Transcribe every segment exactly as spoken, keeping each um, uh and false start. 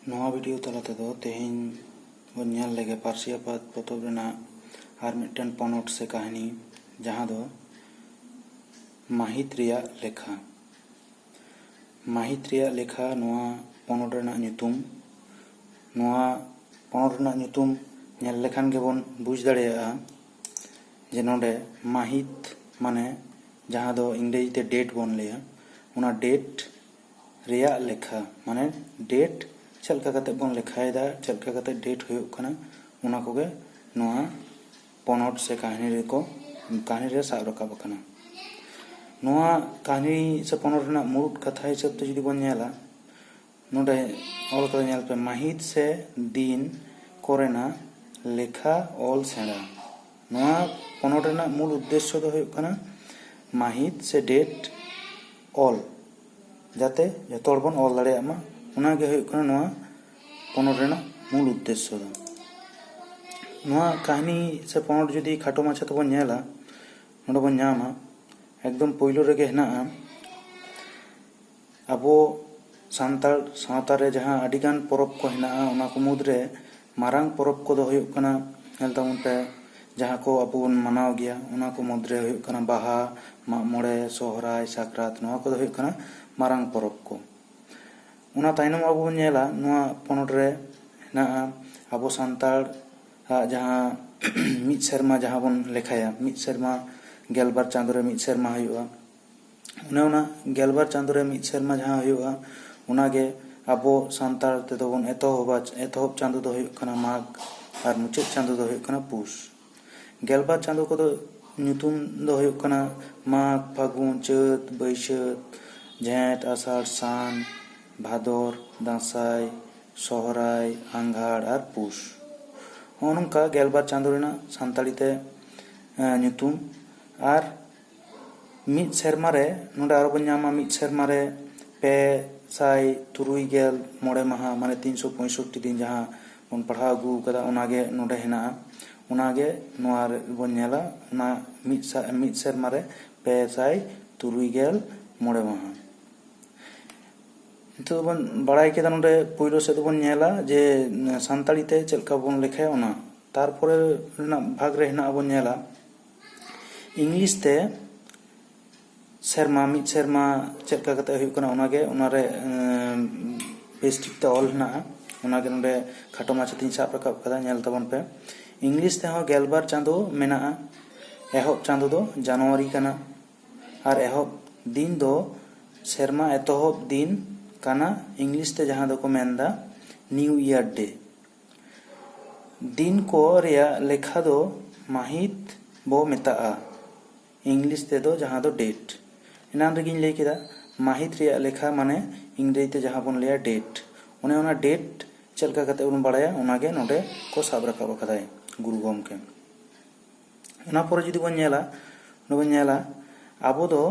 ᱱᱚᱣᱟ ᱵᱷᱤᱰᱤᱭᱳ ᱛᱟᱞᱟ ᱛᱮᱫᱚ ᱛᱮᱦᱮᱧ ᱵᱚᱱ ᱧᱮᱞ ᱞᱮᱜᱮ ᱯᱟᱹᱨᱥᱤ ᱟᱯᱟᱛ ᱯᱚᱛᱚᱵ ᱨᱮᱱᱟᱜ ᱟᱨ ᱢᱤᱫᱴᱮᱱ ᱯᱚᱱᱚᱴ ᱥᱮ ᱠᱟᱹᱦᱱᱤ, ᱡᱟᱦᱟᱸ ᱫᱚ ᱢᱟᱹᱦᱤᱛ ᱨᱮᱭᱟᱜ ᱞᱮᱠᱷᱟ᱾ ᱢᱟᱹᱦᱤᱛ ᱨᱮᱭᱟᱜ ᱞᱮᱠᱷᱟ ᱱᱚᱣᱟ ᱯᱚᱱᱚᱴ ᱨᱮᱱᱟᱜ ᱧᱩᱛᱩᱢ᱾ ᱱᱚᱣᱟ ᱯᱚᱱᱚᱴ ᱨᱮᱱᱟᱜ ᱧᱩᱛᱩᱢ ᱧᱮᱞ ᱞᱮᱠᱷᱟᱱ ᱜᱮᱵᱚᱱ ᱵᱩᱡᱽ ᱫᱟᱲᱮᱭᱟᱜᱼᱟ ᱡᱮ ᱱᱚᱰᱮ ᱢᱟᱹᱦᱤᱛ ᱢᱟᱱᱮ ᱡᱟᱦᱟᱸ ᱫᱚ ᱤᱝᱨᱮᱡᱤ ᱛᱮ ᱰᱮᱴ ᱵᱚᱱ ᱞᱟᱹᱭᱟ, ᱚᱱᱟ ᱰᱮᱴ ᱨᱮᱭᱟᱜ ᱞᱮᱠᱷᱟ, ᱢᱟᱱᱮ ᱰᱮᱴ ᱪᱮᱫ ᱞᱮᱠᱟ ᱠᱟᱛᱮ ᱵᱚᱱ ᱞᱮᱠᱷᱟᱭᱮᱫᱟ, ᱪᱮᱫ ᱞᱮᱠᱟ ᱠᱟᱛᱮ ᱰᱮᱴ ᱦᱩᱭᱩᱜ ᱠᱟᱱᱟ, ᱚᱱᱟ ᱠᱚᱜᱮ ᱱᱚᱣᱟ ᱯᱚᱱᱚᱴ ᱥᱮ ᱠᱟᱹᱦᱱᱤ ᱨᱮᱠᱚ, ᱠᱟᱹᱦᱱᱤ ᱨᱮ ᱥᱟᱵ ᱨᱟᱠᱟᱵ ᱟᱠᱟᱱᱟ᱾ ᱱᱚᱣᱟ ᱠᱟᱹᱦᱱᱤ ᱥᱮ ᱯᱚᱱᱚᱴ ᱨᱮᱱᱟᱜ ᱢᱩᱲᱩᱫ ᱠᱟᱛᱷᱟ ᱦᱤᱥᱟᱹᱵ ᱛᱮ ᱡᱩᱫᱤ ᱵᱚᱱ ᱧᱮᱞᱟ, ᱱᱚᱰᱮ ᱚᱞ ᱠᱟᱛᱮ ᱧᱮᱞ ᱯᱮ, ᱢᱟᱹᱦᱤᱛ ᱥᱮ ᱫᱤᱱ ᱠᱚᱨᱮᱱᱟᱜ ᱞᱮᱠᱷᱟ ᱚᱞ ᱥᱮᱬᱟ᱾ ᱱᱚᱣᱟ ᱯᱚᱱᱚᱴ ᱨᱮᱱᱟᱜ ᱢᱩᱞ ᱩᱫᱽᱫᱮᱥᱥᱚ ᱫᱚ ᱦᱩᱭᱩᱜ ᱠᱟᱱᱟ ᱢᱟᱹᱦᱤᱛ ᱥᱮ ᱰᱮᱴ ᱚᱞ, ᱡᱟᱛᱮ ᱡᱚᱛᱚ ᱦᱚᱲ ᱵᱚᱱ ᱚᱞ ᱫᱟᱲᱮᱭᱟᱜ ᱢᱟ, ᱚᱱᱟ ᱜᱮ ᱦᱩᱭᱩᱜ ᱠᱟᱱᱟ ᱱᱚᱣᱟ ᱯᱚᱱᱚᱴ ᱨᱮᱱᱟᱜ ᱢᱩᱞ ᱩᱫᱽᱫᱮᱥᱥᱚ ᱫᱚ᱾ ᱱᱚᱣᱟ ᱠᱟᱹᱦᱱᱤ ᱥᱮ ᱯᱚᱱᱚᱴ ᱡᱩᱫᱤ ᱠᱷᱟᱴᱚ ᱢᱟᱪᱷᱟ ᱛᱮᱵᱚᱱ ᱧᱮᱞᱟ, ᱱᱚᱰᱮ ᱵᱚᱱ ᱧᱟᱢᱟ, ᱮᱠᱫᱚᱢ ᱯᱳᱭᱞᱳ ᱨᱮᱜᱮ ᱦᱮᱱᱟᱜᱼᱟ, ᱟᱵᱚ ᱥᱟᱱᱛᱟᱲ ᱥᱟᱶᱛᱟ ᱨᱮ ᱡᱟᱦᱟᱸ ᱟᱹᱰᱤᱜᱟᱱ ᱯᱚᱨᱚᱵᱽ ᱠᱚ ᱦᱮᱱᱟᱜᱼᱟ, ᱚᱱᱟ ᱠᱚ ᱢᱩᱫᱽᱨᱮ ᱢᱟᱨᱟᱝ ᱯᱚᱨᱚᱵᱽ ᱠᱚᱫᱚ ᱦᱩᱭᱩᱜ ᱠᱟᱱᱟ, ᱧᱮᱞ ᱛᱟᱵᱚᱱ ᱯᱮ, ᱡᱟᱦᱟᱸ ᱠᱚ ᱟᱵᱚ ᱵᱚᱱ ᱢᱟᱱᱟᱣ ᱜᱮᱭᱟ, ᱚᱱᱟ ᱠᱚ ᱢᱩᱫᱽᱨᱮ ᱦᱩᱭᱩᱜ ᱠᱟᱱᱟ ᱵᱟᱦᱟ, ᱢᱟᱜ ᱢᱚᱬᱮ, ᱥᱚᱦᱨᱟᱭ, ᱥᱟᱠᱨᱟᱛ, ᱱᱚᱣᱟ ᱠᱚᱫᱚ ᱦᱩᱭᱩᱜ ᱠᱟᱱᱟ ᱢᱟᱨᱟᱝ ᱯᱚᱨᱚᱵᱽ ᱠᱚ᱾ ᱚᱱᱟ ᱛᱟᱭᱱᱚᱢ ᱟᱵᱚ ᱵᱚᱱ ᱧᱮᱞᱟ, ᱱᱚᱣᱟ ᱯᱚᱱᱚᱛ ᱨᱮ ᱦᱮᱱᱟᱜᱼᱟ ᱟᱵᱚ ᱥᱟᱱᱛᱟᱲ ᱟᱜ ᱡᱟᱦᱟᱸ ᱢᱤᱫ ᱥᱮᱨᱢᱟ ᱡᱟᱦᱟᱸ ᱵᱚᱱ ᱞᱮᱠᱷᱟᱭᱟ, ᱢᱤᱫ ᱥᱮᱨᱢᱟ ᱜᱮᱞᱵᱟᱨ ᱪᱟᱸᱫᱳ ᱨᱮ ᱢᱤᱫ ᱥᱮᱨᱢᱟ ᱦᱩᱭᱩᱜᱼᱟ᱾ ᱚᱱᱮ ᱚᱱᱟ ᱜᱮᱞᱵᱟᱨ ᱪᱟᱸᱫᱳ ᱨᱮ ᱢᱤᱫ ᱥᱮᱨᱢᱟ ᱡᱟᱦᱟᱸ ᱦᱩᱭᱩᱜᱼᱟ, ᱚᱱᱟᱜᱮ ᱟᱵᱚ ᱥᱟᱱᱛᱟᱲ ᱛᱮᱫᱚ ᱵᱚᱱ ᱮᱛᱚᱦᱚᱵᱟ᱾ ᱮᱛᱚᱦᱚᱵ ᱪᱟᱸᱫᱳ ᱫᱚ ᱦᱩᱭᱩᱜ ᱠᱟᱱᱟ ᱢᱟᱜᱽ ᱟᱨ ᱢᱩᱪᱟᱹᱫ ᱪᱟᱸᱫᱳ ᱫᱚ ᱦᱩᱭᱩᱜ ᱠᱟᱱᱟ ᱯᱩᱥ᱾ ᱜᱮᱞᱵᱟᱨ ᱪᱟᱸᱫᱳ ᱠᱚᱫᱚ ᱧᱩᱛᱩᱢ ᱫᱚ ᱦᱩᱭᱩᱜ ᱠᱟᱱᱟ ᱢᱟᱜᱽ, ᱯᱷᱟᱹᱜᱩᱱ, ᱪᱟᱹᱛ, ᱵᱟᱹᱭᱥᱟᱹᱠᱷ, ᱡᱷᱮᱸᱴ, ᱟᱥᱟᱲ, ᱥᱟᱱ, ᱵᱷᱟᱫᱚᱨ, ᱫᱟᱸᱥᱟᱭ, ᱥᱚᱦᱨᱟᱭ, ᱟᱸᱜᱷᱟᱲ ᱟᱨ ᱯᱩᱥ᱾ ᱱᱚᱜᱼᱚ ᱱᱚᱝᱠᱟ ᱜᱮᱞᱵᱟᱨ ᱪᱟᱸᱫᱳ ᱨᱮᱱᱟᱜ ᱥᱟᱱᱛᱟᱲᱤ ᱛᱮ, ᱮᱸ, ᱧᱩᱛᱩᱢ᱾ ᱟᱨ ᱢᱤᱫ ᱥᱮᱨᱢᱟ ᱨᱮ, ᱱᱚᱰᱮ ᱟᱨᱚ ᱵᱚᱱ ᱧᱟᱢᱟ, ᱢᱤᱫ ᱥᱮᱨᱢᱟ ᱨᱮ ᱯᱮ ᱥᱟᱭ ᱛᱩᱨᱩᱭ ᱜᱮᱞ ᱢᱚᱬᱮ ᱢᱟᱦᱟ, ᱢᱟᱱᱮ ᱛᱤᱱᱥᱚ ᱯᱚᱸᱭᱥᱚᱴᱴᱤ ᱫᱤᱱ ᱡᱟᱦᱟᱸ ᱵᱚᱱ ᱯᱟᱲᱦᱟᱣ ᱟᱹᱜᱩ ᱟᱠᱟᱫᱟ, ᱚᱱᱟᱜᱮ ᱱᱚᱰᱮ ᱦᱮᱱᱟᱜᱼᱟ᱾ ᱚᱱᱟᱜᱮ ᱱᱚᱣᱟ ᱨᱮ ᱵᱚᱱ ᱧᱮᱞᱟ, ᱚᱱᱟ ᱢᱤᱫ ᱥᱟ-, ᱢᱤᱫ ᱥᱮᱨᱢᱟ ᱨᱮ ᱯᱮ ᱥᱟᱭ ᱛᱩᱨᱩᱭ ᱜᱮᱞ ᱢᱚᱬᱮ ᱢᱟᱦᱟ᱾ ᱱᱤᱛᱚᱜ ᱫᱚᱵᱚᱱ ᱵᱟᱲᱟᱭ ᱠᱮᱫᱟ, ᱱᱚᱰᱮ ᱯᱳᱭᱞᱳ ᱥᱮᱫ ᱫᱚᱵᱚᱱ ᱧᱮᱞᱟ ᱡᱮ ᱥᱟᱱᱛᱟᱲᱤ ᱛᱮ ᱪᱮᱫ ᱞᱮᱠᱟ ᱵᱚᱱ ᱞᱮᱠᱷᱟᱭᱟ ᱚᱱᱟ᱾ ᱛᱟᱨᱯᱚᱨᱮ ᱨᱮᱱᱟᱜ ᱵᱷᱟᱜᱽ ᱨᱮ ᱦᱮᱱᱟᱜᱼᱟ, ᱵᱚᱱ ᱧᱮᱞᱟ ᱤᱝᱞᱤᱥ ᱛᱮ ᱥᱮᱨᱢᱟ, ᱢᱤᱫ ᱥᱮᱨᱢᱟ ᱪᱮᱫ ᱞᱮᱠᱟ ᱠᱟᱛᱮ ᱦᱩᱭᱩᱜ ᱠᱟᱱᱟ, ᱚᱱᱟᱜᱮ ᱚᱱᱟᱨᱮ ᱮᱸ, ᱵᱮᱥ ᱴᱷᱤᱠ ᱛᱮ ᱚᱞ ᱦᱮᱱᱟᱜᱼᱟ᱾ ᱚᱱᱟᱜᱮ ᱱᱚᱰᱮ ᱠᱷᱟᱴᱚ ᱢᱟᱪᱷᱟᱛᱤᱧ ᱥᱟᱵ ᱨᱟᱠᱟᱵ ᱠᱟᱫᱟ, ᱧᱮᱞ ᱛᱟᱵᱚᱱ ᱯᱮ᱾ ᱤᱝᱞᱤᱥ ᱛᱮᱦᱚᱸ ᱜᱮᱞᱵᱟᱨ ᱪᱟᱸᱫᱳ ᱢᱮᱱᱟᱜᱼᱟ᱾ ᱮᱦᱚᱵ ᱪᱟᱸᱫᱳ ᱫᱚ ᱡᱟᱱᱩᱣᱟᱨᱤ ᱠᱟᱱᱟ᱾ ᱟᱨ ᱮᱦᱚᱵ ᱫᱤᱱ ᱫᱚ ᱥᱮᱨᱢᱟ ᱮᱛᱚᱦᱚᱵ ᱫᱤᱱ ᱠᱟᱱᱟ, ᱤᱝᱞᱤᱥ ᱛᱮ ᱡᱟᱦᱟᱸ ᱫᱚᱠᱚ ᱢᱮᱱᱫᱟ New Year Day᱾ ᱫᱤᱱ ᱠᱚ ᱨᱮᱭᱟᱜ ᱞᱮᱠᱷᱟ ᱫᱚ ᱢᱟᱹᱦᱤᱛ ᱵᱚ ᱢᱮᱛᱟᱜᱼᱟ, ᱤᱝᱞᱤᱥ ᱛᱮᱫᱚ ᱡᱟᱦᱟᱸ ᱫᱚ date᱾ ᱮᱱᱟᱱ ᱨᱮᱜᱮᱧ ᱞᱟᱹᱭ ᱠᱮᱫᱟ, ᱢᱟᱹᱦᱤᱛ ᱨᱮᱭᱟᱜ ᱞᱮᱠᱷᱟ ᱢᱟᱱᱮ ᱤᱝᱨᱮᱡᱤ ᱛᱮ ᱡᱟᱦᱟᱸ ᱵᱚᱱ ᱞᱟᱹᱭᱟ date᱾ ᱚᱱᱮ ᱚᱱᱟ date ᱪᱮᱫ ᱞᱮᱠᱟ ᱠᱟᱛᱮ ᱵᱚᱱ ᱵᱟᱲᱟᱭᱟ, ᱚᱱᱟᱜᱮ ᱱᱚᱰᱮ ᱠᱚ ᱥᱟᱵ ᱨᱟᱠᱟᱵ ᱟᱠᱟᱫᱟᱭ ᱜᱩᱨᱩ ᱜᱚᱢᱠᱮ᱾ ᱚᱱᱟ ᱯᱚᱨᱮ ᱡᱩᱫᱤ ᱵᱚᱱ ᱧᱮᱞᱟ, ᱚᱸᱰᱮ ᱵᱚᱱ ᱧᱮᱞᱟ ᱟᱵᱚ ᱫᱚ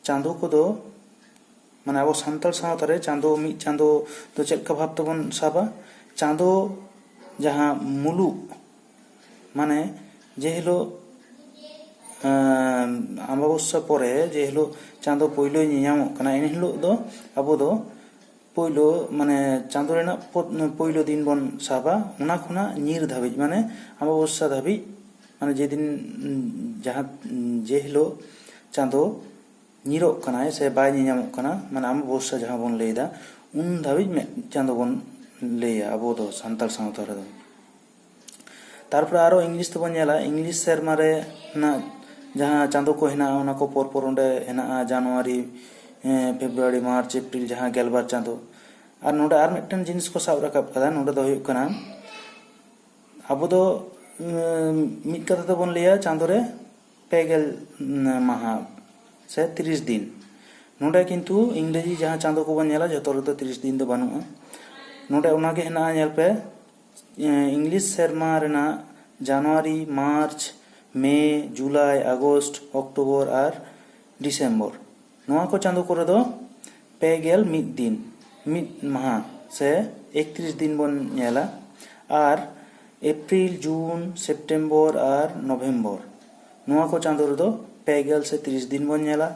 ᱪᱟᱸᱫᱳ ᱠᱚᱫᱚ, ᱢᱟᱱᱮ ᱟᱵᱚ ᱥᱟᱱᱛᱟᱲ ᱥᱟᱶᱛᱟ ᱨᱮ ᱪᱟᱸᱫᱳ, ᱢᱤᱫ ᱪᱟᱸᱫᱳ ᱫᱚ ᱪᱮᱫ ᱞᱮᱠᱟ ᱵᱷᱟᱵᱽ ᱛᱮᱵᱚᱱ ᱥᱟᱵᱟ? ᱪᱟᱸᱫᱳ ᱡᱟᱦᱟᱸ ᱢᱩᱞᱩᱜ, ᱢᱟᱱᱮ ᱡᱮ ᱦᱤᱞᱳᱜ ᱮᱸ, ᱟᱢᱵᱟᱵᱚᱥᱥᱟ ᱯᱚᱨᱮ ᱡᱮ ᱦᱤᱞᱳᱜ ᱪᱟᱸᱫᱳ ᱯᱳᱭᱞᱳᱭ ᱧᱮᱧᱟᱢᱚᱜ ᱠᱟᱱᱟ, ᱮᱱ ᱦᱤᱞᱳᱜ ᱫᱚ ᱟᱵᱚ ᱫᱚ ᱯᱳᱭᱞᱳ, ᱢᱟᱱᱮ ᱪᱟᱸᱫᱳ ᱨᱮᱱᱟᱜ ᱯᱳ-, ᱯᱳᱭᱞᱳ ᱫᱤᱱ ᱵᱚᱱ ᱥᱟᱵᱟ᱾ ᱚᱱᱟ ᱠᱷᱚᱱᱟᱜ ᱧᱤᱨ ᱫᱷᱟᱹᱵᱤᱡ, ᱢᱟᱱᱮ ᱟᱢᱵᱟᱵᱚᱥᱥᱟ ᱫᱷᱟᱹᱵᱤᱡ, ᱢᱟᱱᱮ ᱡᱮᱫᱤᱱ, ᱡᱟᱦᱟᱸ, ᱡᱮ ᱦᱤᱞᱳᱜ ᱪᱟᱸᱫᱳ ᱧᱤᱨᱚᱜ ᱠᱟᱱᱟᱭ ᱥᱮ ᱵᱟᱭ ᱧᱮᱧᱟᱢᱚᱜ ᱠᱟᱱᱟ, ᱢᱟᱱᱮ ᱟᱢᱵᱟᱵᱚᱥᱥᱟ ᱡᱟᱦᱟᱸ ᱵᱚᱱ ᱞᱟᱹᱭᱫᱟ, ᱩᱱ ᱫᱷᱟᱹᱵᱤᱡ ᱢᱤᱫ ᱪᱟᱸᱫᱳ ᱵᱚᱱ ᱞᱟᱹᱭᱟ ᱟᱵᱚ ᱫᱚ ᱥᱟᱱᱛᱟᱲ ᱥᱟᱶᱛᱟ ᱨᱮᱫᱚ᱾ ᱛᱟᱨᱯᱚᱨᱮ ᱟᱨᱚ ᱤᱝᱞᱤᱥ ᱛᱮᱵᱚᱱ ᱧᱮᱞᱟ, ᱤᱝᱞᱤᱥ ᱥᱮᱨᱢᱟ ᱨᱮᱱᱟᱜ ᱡᱟᱦᱟᱸ ᱪᱟᱸᱫᱳ ᱠᱚ ᱦᱮᱱᱟᱜᱼᱟ, ᱚᱱᱟ ᱠᱚ ᱯᱚᱨ ᱯᱚᱨ ᱚᱸᱰᱮ ᱦᱮᱱᱟᱜᱼᱟ, ᱡᱟᱱᱩᱣᱟᱨᱤ, ᱮᱸ, ᱯᱷᱮᱵᱽᱨᱩᱣᱟᱨᱤ, ᱢᱟᱨᱪ, ᱮᱯᱨᱤᱞ, ᱡᱟᱦᱟᱸ ᱜᱮᱞᱵᱟᱨ ᱪᱟᱸᱫᱳ᱾ ᱟᱨ ᱱᱚᱰᱮ ᱟᱨ ᱢᱤᱫᱴᱮᱱ ᱡᱤᱱᱤᱥ ᱠᱚ ᱥᱟᱵ ᱨᱟᱠᱟᱵ ᱠᱟᱫᱟ, ᱱᱚᱰᱮ ᱫᱚ ᱦᱩᱭᱩᱜ ᱠᱟᱱᱟ, ᱟᱵᱚ ᱫᱚ, ᱩᱸ, ᱢᱤᱫ ᱠᱟᱛᱷᱟ ᱛᱮᱵᱚᱱ ᱞᱟᱹᱭᱟ ᱪᱟᱸᱫᱳ ᱨᱮ ᱯᱮ ᱜᱮᱞ ᱢᱟᱦᱟ ᱥᱮ ᱛᱤᱨᱤᱥ ᱫᱤᱱ᱾ ᱱᱚᱰᱮ ᱠᱤᱱᱛᱩ ᱤᱝᱨᱮᱡᱤ ᱡᱟᱦᱟᱸ ᱪᱟᱸᱫᱳ ᱠᱚᱵᱚᱱ ᱧᱮᱞᱟ, ᱡᱷᱚᱛᱚ ᱨᱮᱫᱚ ᱛᱤᱨᱤᱥ ᱫᱤᱱ ᱫᱚ ᱵᱟᱹᱱᱩᱜᱼᱟ᱾ ᱱᱚᱰᱮ ᱚᱱᱟᱜᱮ ᱦᱮᱱᱟᱜᱼᱟ, ᱧᱮᱞ ᱯᱮ, ᱮᱸ, ᱤᱝᱞᱤᱥ ᱥᱮᱨᱢᱟ ᱨᱮᱱᱟᱜ ᱡᱟᱱᱩᱣᱟᱨᱤ, ᱢᱟᱨᱪ, ᱢᱮ, ᱡᱩᱞᱟᱭ, ᱟᱜᱚᱥᱴ, ᱚᱠᱴᱳᱵᱚᱨ ᱟᱨ ᱰᱤᱥᱮᱢᱵᱚᱨ᱾ ᱱᱚᱣᱟ ᱠᱚ ᱪᱟᱸᱫᱳ ᱠᱚᱨᱮ ᱫᱚ ᱯᱮ ᱜᱮᱞ ᱢᱤᱫ ᱫᱤᱱ, ᱢᱤᱫ ᱢᱟᱦᱟ ᱥᱮ ᱮᱠᱛᱨᱤᱥ ᱫᱤᱱ ᱵᱚᱱ ᱧᱮᱞᱟ᱾ ᱟᱨ ᱮᱯᱨᱤᱞ, ᱡᱩᱱ, ᱥᱮᱯᱴᱮᱢᱵᱚᱨ ᱟᱨ ᱱᱚᱵᱷᱮᱢᱵᱚᱨ, ᱱᱚᱣᱟ ᱠᱚ ᱪᱟᱸᱫᱳ ᱨᱮᱫᱚ ᱯᱮ ᱜᱮᱞ ᱥᱮ ᱛᱤᱨᱤᱥ ᱫᱤᱱ ᱵᱚᱱ ᱧᱮᱞᱟ᱾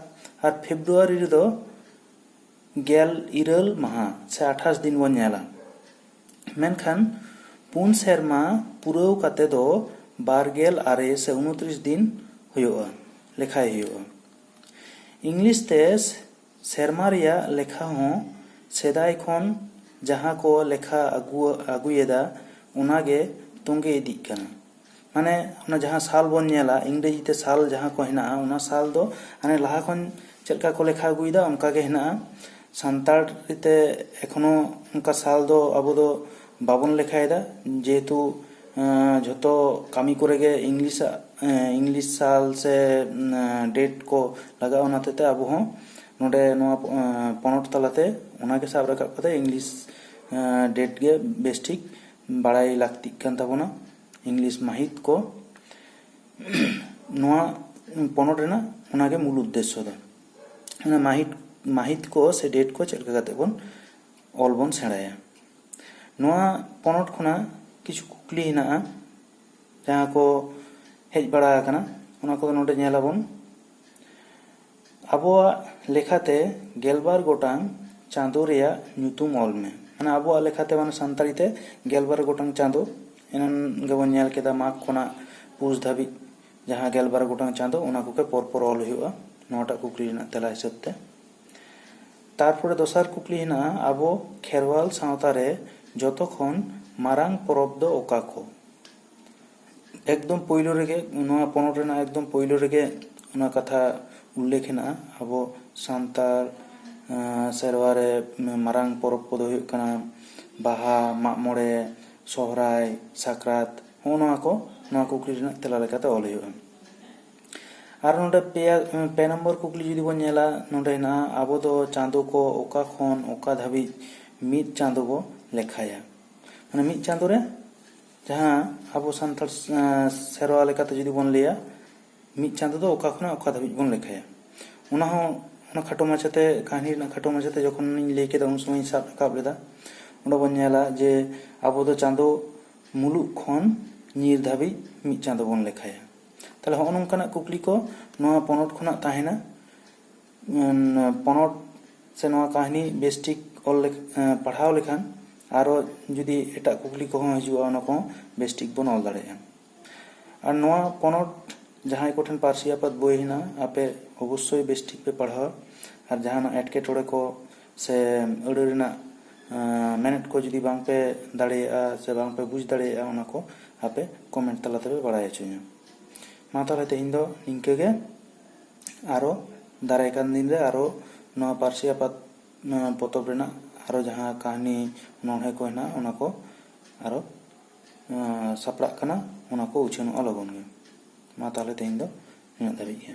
ᱟᱨ ᱯᱷᱮᱵᱽᱨᱩᱣᱟᱨᱤ ᱨᱮᱫᱚ ᱜᱮᱞ ᱤᱨᱟᱹᱞ ᱢᱟᱦᱟ ᱥᱮ ᱟᱴᱷᱟᱥ ᱫᱤᱱ ᱵᱚᱱ ᱧᱮᱞᱟ᱾ ᱢᱮᱱᱠᱷᱟᱱ ᱯᱩᱱ ᱥᱮᱨᱢᱟ ᱯᱩᱨᱟᱹᱣ ᱠᱟᱛᱮ ᱫᱚ ᱵᱟᱨ ᱜᱮᱞ ᱟᱨᱮ ᱥᱮ ᱩᱱᱛᱨᱤᱥ ᱫᱤᱱ ᱦᱩᱭᱩᱜᱼᱟ, ᱞᱮᱠᱷᱟᱭ ᱦᱩᱭᱩᱜᱼᱟ᱾ ᱤᱝᱞᱤᱥ ᱛᱮ ᱥᱮᱨᱢᱟ ᱨᱮᱭᱟᱜ ᱞᱮᱠᱷᱟ ᱦᱚᱸ ᱥᱮᱫᱟᱭ ᱠᱷᱚᱱ ᱡᱟᱦᱟᱸ ᱠᱚ ᱞᱮᱠᱷᱟ ᱟᱹᱜᱩ ᱟᱹᱜᱩᱭᱮᱫᱟ, ᱚᱱᱟᱜᱮ ᱛᱚᱸᱜᱮ ᱤᱫᱤᱜ ᱠᱟᱱᱟ᱾ ᱢᱟᱱᱮ ᱚᱱᱟ ᱡᱟᱦᱟᱸ ᱥᱟᱞ ᱵᱚᱱ ᱧᱮᱞᱟ, ᱤᱝᱨᱮᱡᱤ ᱛᱮ ᱥᱟᱞ ᱡᱟᱦᱟᱸ ᱠᱚ ᱦᱮᱱᱟᱜᱼᱟ, ᱚᱱᱟ ᱥᱟᱞ ᱫᱚ ᱦᱟᱱᱮ ᱞᱟᱦᱟ ᱠᱷᱚᱱ ᱪᱮᱫ ᱞᱮᱠᱟ ᱠᱚ ᱞᱮᱠᱷᱟ ᱟᱹᱜᱩᱭᱮᱫᱟ, ᱚᱱᱠᱟ ᱜᱮ ᱦᱮᱱᱟᱜᱼᱟ᱾ ᱥᱟᱱᱛᱟᱲ ᱛᱮ ᱮᱠᱷᱚᱱᱳ ᱚᱱᱠᱟ ᱥᱟᱞ ᱫᱚ ᱟᱵᱚ ᱫᱚ ᱵᱟᱵᱚᱱ ᱞᱮᱠᱷᱟᱭᱮᱫᱟ, ᱡᱮᱦᱮᱛᱩ ᱮᱸ, ᱡᱷᱚᱛᱚ ᱠᱟᱹᱢᱤ ᱠᱚᱨᱮ ᱜᱮ ᱤᱝᱞᱤᱥᱟᱜ, ᱮᱸ, ᱤᱝᱞᱤᱥ ᱥᱟᱞ ᱥᱮ, ᱮᱸ, ᱰᱮᱴ ᱠᱚ ᱞᱟᱜᱟᱜᱼᱟ᱾ ᱚᱱᱟ ᱦᱚᱛᱮᱡ ᱛᱮ ᱟᱵᱚ ᱦᱚᱸ ᱱᱚᱰᱮ ᱱᱚᱣᱟ, ᱮᱸ, ᱯᱚᱱᱚᱛ ᱛᱟᱞᱟᱛᱮ ᱚᱱᱟᱜᱮ ᱥᱟᱵ ᱨᱟᱠᱟᱵ ᱠᱟᱛᱮ ᱤᱝᱞᱤᱥ, ᱮᱸ, ᱰᱮᱴ ᱜᱮ ᱵᱮᱥ ᱴᱷᱤᱠ ᱵᱟᱲᱟᱭ ᱞᱟᱹᱠᱛᱤᱜ ᱠᱟᱱ ᱛᱟᱵᱚᱱᱟ, ᱤᱝᱞᱤᱥ ᱢᱟᱹᱦᱤᱛ ᱠᱚ᱾ ᱱᱚᱣᱟ ᱯᱚᱱᱚᱛ ᱨᱮᱱᱟᱜ ᱚᱱᱟᱜᱮ ᱢᱩᱞ ᱩᱫᱽᱫᱮᱥᱥᱚ ᱫᱚ, ᱚᱱᱟ ᱢᱟᱹᱦᱤᱛ, ᱢᱟᱹᱦᱤᱛ ᱠᱚ ᱥᱮ ᱰᱮᱴ ᱠᱚ ᱪᱮᱫ ᱞᱮᱠᱟ ᱠᱟᱛᱮ ᱵᱚᱱ ᱚᱞ ᱵᱚᱱ ᱥᱮᱬᱟᱭᱟ᱾ ᱱᱚᱣᱟ ᱯᱚᱱᱚᱛ ᱠᱷᱚᱱᱟᱜ ᱠᱤᱪᱷᱩ ᱠᱩᱠᱞᱤ ᱦᱮᱱᱟᱜᱼᱟ, ᱡᱟᱦᱟᱸ ᱠᱚ ᱦᱮᱡ ᱵᱟᱲᱟ ᱟᱠᱟᱱᱟ, ᱚᱱᱟ ᱠᱚᱫᱚ ᱱᱚᱰᱮ ᱧᱮᱞ ᱟᱵᱚᱱ᱾ ᱟᱵᱚᱣᱟᱜ ᱞᱮᱠᱷᱟᱛᱮ ᱜᱮᱞᱵᱟᱨ ᱜᱚᱴᱟᱝ ᱪᱟᱸᱫᱳ ᱨᱮᱭᱟᱜ ᱧᱩᱛᱩᱢ ᱚᱞ ᱢᱮ᱾ ᱢᱟᱱᱮ ᱟᱵᱚᱣᱟᱜ ᱞᱮᱠᱷᱟᱛᱮ, ᱢᱟᱱᱮ ᱥᱟᱱᱛᱟᱲᱤ ᱛᱮ ᱜᱮᱞᱵᱟᱨ ᱜᱚᱴᱟᱝ ᱪᱟᱸᱫᱳ, ᱮᱱᱟᱱ ᱜᱮᱵᱚᱱ ᱧᱮᱞ ᱠᱮᱫᱟ ᱢᱟᱜᱽ ᱠᱷᱚᱱᱟᱜ ᱯᱩᱥ ᱫᱷᱟᱹᱵᱤᱡ ᱡᱟᱦᱟᱸ ᱜᱮᱞᱵᱟᱨ ᱜᱚᱴᱟᱝ ᱪᱟᱸᱫᱳ, ᱚᱱᱟ ᱠᱚᱜᱮ ᱯᱚᱨ ᱯᱚᱨ ᱚᱞ ᱦᱩᱭᱩᱜᱼᱟ ᱱᱚᱣᱟᱴᱟᱜ ᱠᱩᱠᱞᱤ ᱨᱮᱱᱟᱜ ᱛᱮᱞᱟ ᱦᱤᱥᱟᱹᱵ ᱛᱮ᱾ ᱛᱟᱨᱯᱚᱨᱮ ᱫᱚᱥᱟᱨ ᱠᱩᱠᱞᱤ ᱦᱮᱱᱟᱜᱼᱟ, ᱟᱵᱚ ᱠᱷᱮᱨᱣᱟᱞ ᱥᱟᱶᱛᱟ ᱨᱮ ᱡᱚᱛᱚ ᱠᱷᱚᱱ ᱢᱟᱨᱟᱝ ᱯᱚᱨᱚᱵᱽ ᱫᱚ ᱚᱠᱟ ᱠᱚ? ᱮᱠᱫᱚᱢ ᱯᱳᱭᱞᱳ ᱨᱮᱜᱮ, ᱱᱚᱣᱟ ᱯᱚᱱᱚᱛ ᱨᱮᱱᱟᱜ ᱮᱠᱫᱚᱢ ᱯᱳᱭᱞᱳ ᱨᱮᱜᱮ ᱚᱱᱟ ᱠᱟᱛᱷᱟ ᱩᱞᱞᱮᱠᱷ ᱦᱮᱱᱟᱜᱼᱟ᱾ ᱟᱵᱚ ᱥᱟᱱᱛᱟᱲ, ᱟᱸ, ᱥᱮᱨᱣᱟ ᱨᱮ ᱢᱟᱨᱟᱝ ᱯᱚᱨᱚᱵᱽ ᱠᱚᱫᱚ ᱦᱩᱭᱩᱜ ᱠᱟᱱᱟ ᱵᱟᱦᱟ, ᱢᱟᱜ ᱢᱚᱬᱮ, ᱥᱚᱦᱨᱟᱭ, ᱥᱟᱠᱨᱟᱛ, ᱦᱚᱸᱜᱼᱚ ᱱᱚᱣᱟ ᱠᱚ ᱱᱚᱣᱟ ᱠᱩᱠᱞᱤ ᱨᱮᱱᱟᱜ ᱛᱮᱞᱟ ᱞᱮᱠᱟᱛᱮ ᱚᱞ ᱦᱩᱭᱩᱜᱼᱟ᱾ ᱟᱨ ᱱᱚᱰᱮ ᱯᱮᱭᱟ, ᱯᱮ ᱱᱚᱢᱵᱚᱨ ᱠᱩᱠᱞᱤ ᱡᱩᱫᱤ ᱵᱚᱱ ᱧᱮᱞᱟ, ᱱᱚᱰᱮ ᱦᱮᱱᱟᱜᱼᱟ, ᱟᱵᱚ ᱫᱚ ᱪᱟᱸᱫᱳ ᱠᱚ ᱚᱠᱟ ᱠᱷᱚᱱ ᱚᱠᱟ ᱫᱷᱟᱹᱵᱤᱡ ᱢᱤᱫ ᱪᱟᱸᱫᱳ ᱵᱚ ᱞᱮᱠᱷᱟᱭᱟ? ᱢᱟᱱᱮ ᱢᱤᱫ ᱪᱟᱸᱫᱳ ᱨᱮ ᱡᱟᱦᱟᱸ ᱟᱵᱚ ᱥᱟᱱᱛᱟᱲ, ᱮᱸ, ᱥᱮᱨᱣᱟ ᱞᱮᱠᱟᱛᱮ ᱡᱩᱫᱤ ᱵᱚᱱ ᱞᱟᱹᱭᱟ, ᱢᱤᱫ ᱪᱟᱸᱫᱳ ᱫᱚ ᱚᱠᱟ ᱠᱷᱚᱱᱟᱜ ᱚᱠᱟ ᱫᱷᱟᱹᱵᱤᱡ ᱵᱚᱱ ᱞᱮᱠᱷᱟᱭᱟ? ᱚᱱᱟ ᱦᱚᱸ, ᱚᱱᱟ ᱠᱷᱟᱴᱚ ᱢᱟᱪᱷᱟᱛᱮ, ᱠᱟᱹᱦᱱᱤ ᱨᱮᱱᱟᱜ ᱠᱷᱟᱴᱚ ᱢᱟᱪᱷᱟᱛᱮ ᱡᱚᱠᱷᱚᱱᱤᱧ ᱞᱟᱹᱭ ᱠᱮᱫᱟ, ᱩᱱ ᱥᱚᱢᱚᱭᱤᱧ ᱥᱟᱵ ᱨᱟᱠᱟᱵ ᱞᱮᱫᱟ᱾ ᱚᱸᱰᱮ ᱵᱚᱱ ᱧᱮᱞᱟ ᱡᱮ ᱟᱵᱚ ᱫᱚ ᱪᱟᱸᱫᱳ ᱢᱩᱞᱩᱜ ᱠᱷᱚᱱ ᱧᱤᱨ ᱫᱷᱟᱹᱵᱤᱡ ᱢᱤᱫ ᱪᱟᱸᱫᱳ ᱵᱚᱱ ᱞᱮᱠᱷᱟᱭᱟ᱾ ᱛᱟᱦᱞᱮ ᱦᱚᱸᱜᱼᱚ ᱱᱚᱝᱠᱟᱱᱟᱜ ᱠᱩᱠᱞᱤ ᱠᱚ ᱱᱚᱣᱟ ᱯᱚᱱᱚᱛ ᱠᱷᱚᱱᱟᱜ ᱛᱟᱦᱮᱱᱟ᱾ ᱩᱸ, ᱯᱚᱱᱚᱛ ᱥᱮ ᱱᱚᱣᱟ ᱠᱟᱹᱦᱱᱤ ᱵᱮᱥᱴᱷᱤᱠ ᱚᱞ ᱞᱮᱠ-, ᱮᱸ, ᱯᱟᱲᱦᱟᱣ ᱞᱮᱠᱷᱟᱱ ᱟᱨᱚ ᱡᱩᱫᱤ ᱮᱴᱟᱜ ᱠᱩᱠᱞᱤ ᱠᱚᱦᱚᱸ ᱦᱤᱡᱩᱜᱼᱟ, ᱚᱱᱟ ᱠᱚᱦᱚᱸ ᱵᱮᱥᱴᱷᱤᱠ ᱵᱚᱱ ᱚᱞ ᱫᱟᱲᱮᱭᱟᱜᱼᱟ᱾ ᱟᱨ ᱱᱚᱣᱟ ᱯᱚᱱᱚᱛ ᱡᱟᱦᱟᱸᱭ ᱠᱚᱴᱷᱮᱱ ᱯᱟᱹᱨᱥᱤ ᱟᱯᱟᱛ ᱵᱳᱭ ᱦᱮᱱᱟᱜᱼᱟ, ᱟᱯᱮ ᱚᱵᱚᱥᱥᱳᱭ ᱵᱮᱥᱴᱷᱤᱠ ᱯᱮ ᱯᱟᱲᱦᱟᱣᱟ᱾ ᱟᱨ ᱡᱟᱦᱟᱱᱟᱜ ᱮᱴᱠᱮᱴᱚᱬᱮ ᱠᱚ ᱥᱮ ᱟᱹᱲᱟᱹ ᱨᱮᱱᱟᱜ, ᱮᱸ, ᱢᱮᱱᱮᱫ ᱠᱚ ᱡᱩᱫᱤ ᱵᱟᱝ ᱯᱮ ᱫᱟᱲᱮᱭᱟᱜᱼᱟ ᱥᱮ ᱵᱟᱝ ᱯᱮ ᱵᱩᱡᱽ ᱫᱟᱲᱮᱭᱟᱜᱼᱟ, ᱚᱱᱟ ᱠᱚ ᱟᱯᱮ comment ᱛᱟᱞᱟ ᱛᱮᱯᱮ ᱵᱟᱲᱟᱭ ᱦᱚᱪᱚᱧᱟ᱾ ᱢᱟ ᱛᱟᱦᱚᱞᱮ ᱛᱮᱦᱮᱧ ᱫᱚ ᱱᱤᱝᱠᱟᱹ ᱜᱮ᱾ ᱟᱨᱚ ᱫᱟᱨᱟᱭ ᱠᱟᱱ ᱫᱤᱱ ᱨᱮ ᱟᱨᱚ ᱱᱚᱣᱟ ᱯᱟᱹᱨᱥᱤ ᱟᱯᱟᱛ, ᱱᱚᱣᱟ ᱯᱚᱛᱚᱵ ᱨᱮᱱᱟᱜ ᱟᱨᱚ ᱡᱟᱦᱟᱸ ᱠᱟᱹᱦᱱᱤ, ᱚᱱᱚᱬᱦᱮ ᱠᱚ ᱦᱮᱱᱟᱜᱼᱟ, ᱚᱱᱟ ᱠᱚ ᱟᱨᱚ, ᱮᱸ, ᱥᱟᱯᱲᱟᱜ ᱠᱟᱱᱟ, ᱚᱱᱟ ᱠᱚ ᱩᱪᱷᱟᱹᱱᱚᱜᱼᱟ ᱞᱚᱜᱚᱱ ᱜᱮ᱾ ᱢᱟ ᱛᱟᱦᱚᱞᱮ ᱛᱮᱦᱮᱧ ᱫᱚ ᱱᱤᱱᱟᱹᱜ ᱫᱷᱟᱹᱵᱤᱡ ᱜᱮ᱾